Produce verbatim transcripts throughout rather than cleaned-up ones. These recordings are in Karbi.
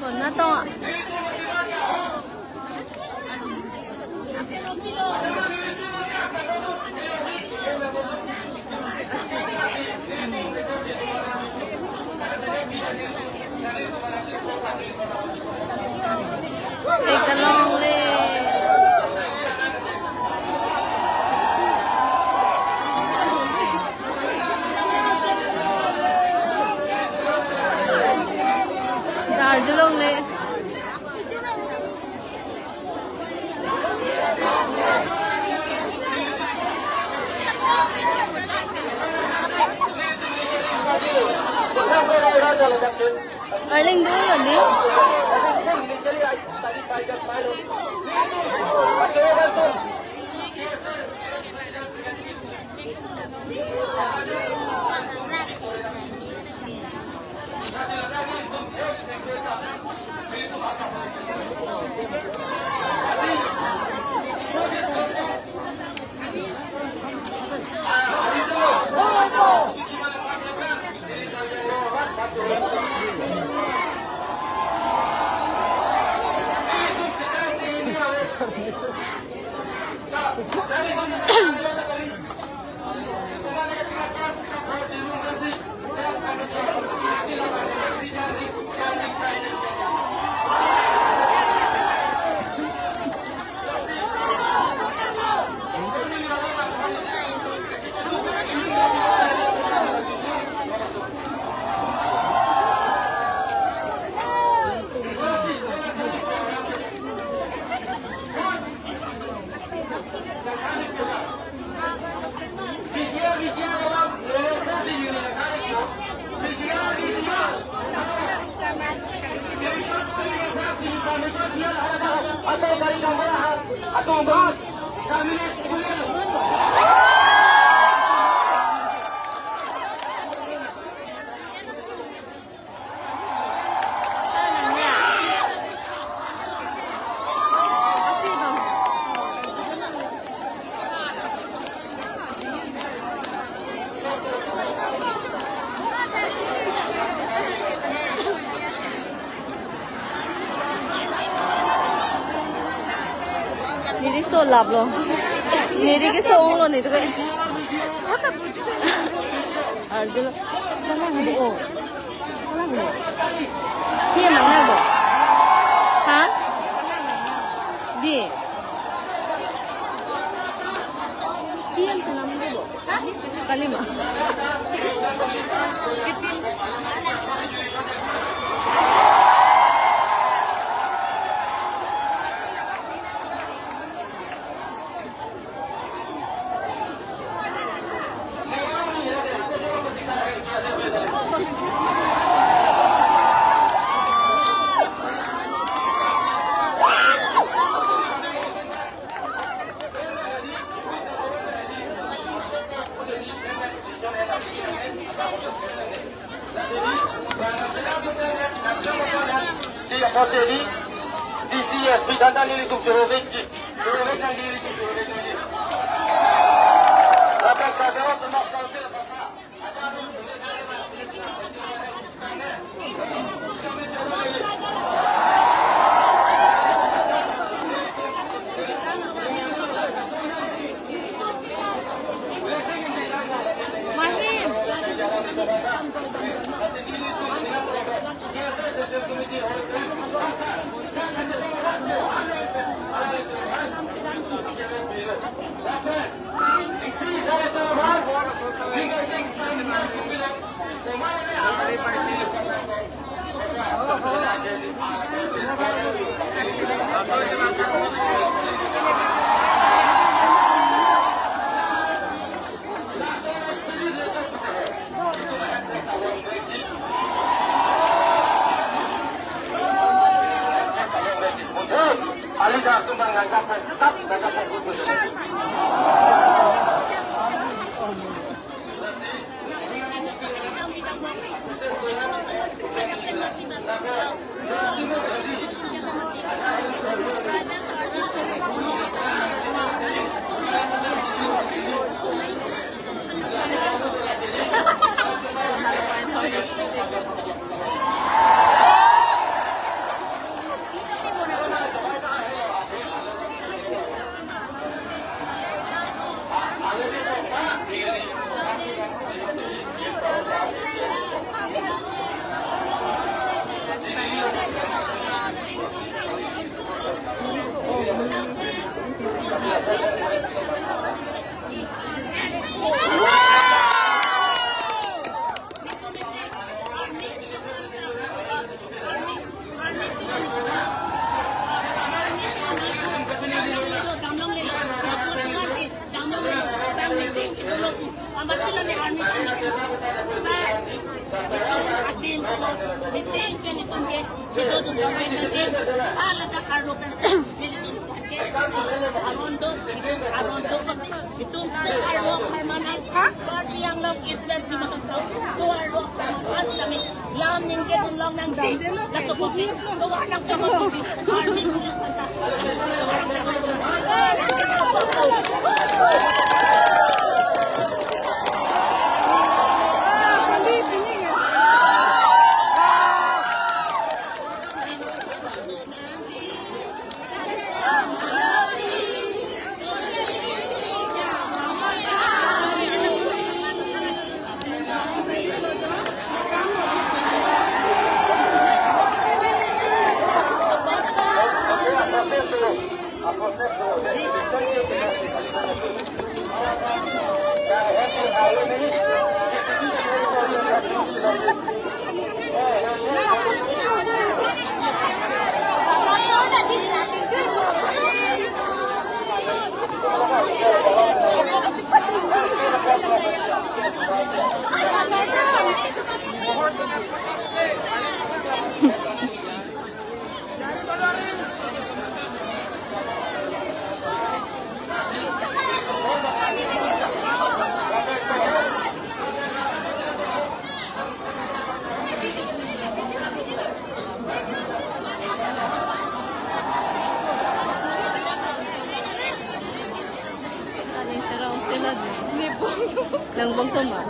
Kona to. Theklongle. Darjulongle. Arleng do ni. Neli so laplo. Neli keso onglo nelitum ke. Arjulo. Kalang bo. Kalang bo. Si nang nang bo. Ha? Di. Si nang nang bo. Kalima. Di apot di D C S P danta nelitum choro vekji. Choro vek nang nelitum choro vek nangji. Lapen sa dero tumas council. Sila ni army kan sa atin ko meeting ke ni tun ke chito tun ko meeting ke ala da karlo kan sa nelitum ke aron do aron do kasi itum so arlo permanent Karbi Anglong East West Dima Hasao so arlo permanent kami lam ningke tun long nangji laso kopi to wa nang chama kopi army police kata Aning sarong sila ni bong. Nang bong toma.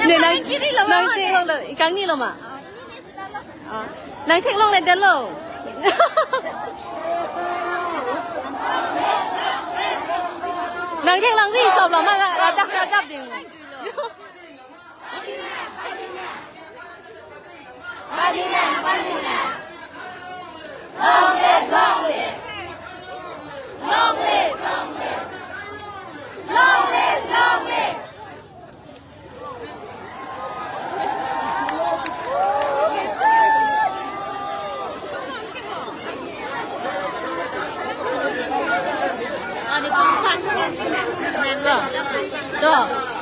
Ne nang, nang theklonglo, ikangni lo ma? Ah. Nang theklongledetlo. Nang theklongri soplo ma, ladak sa dap ding. Long live, long live. Long live, long live. Long live, long live. Ani tumpat. To. To.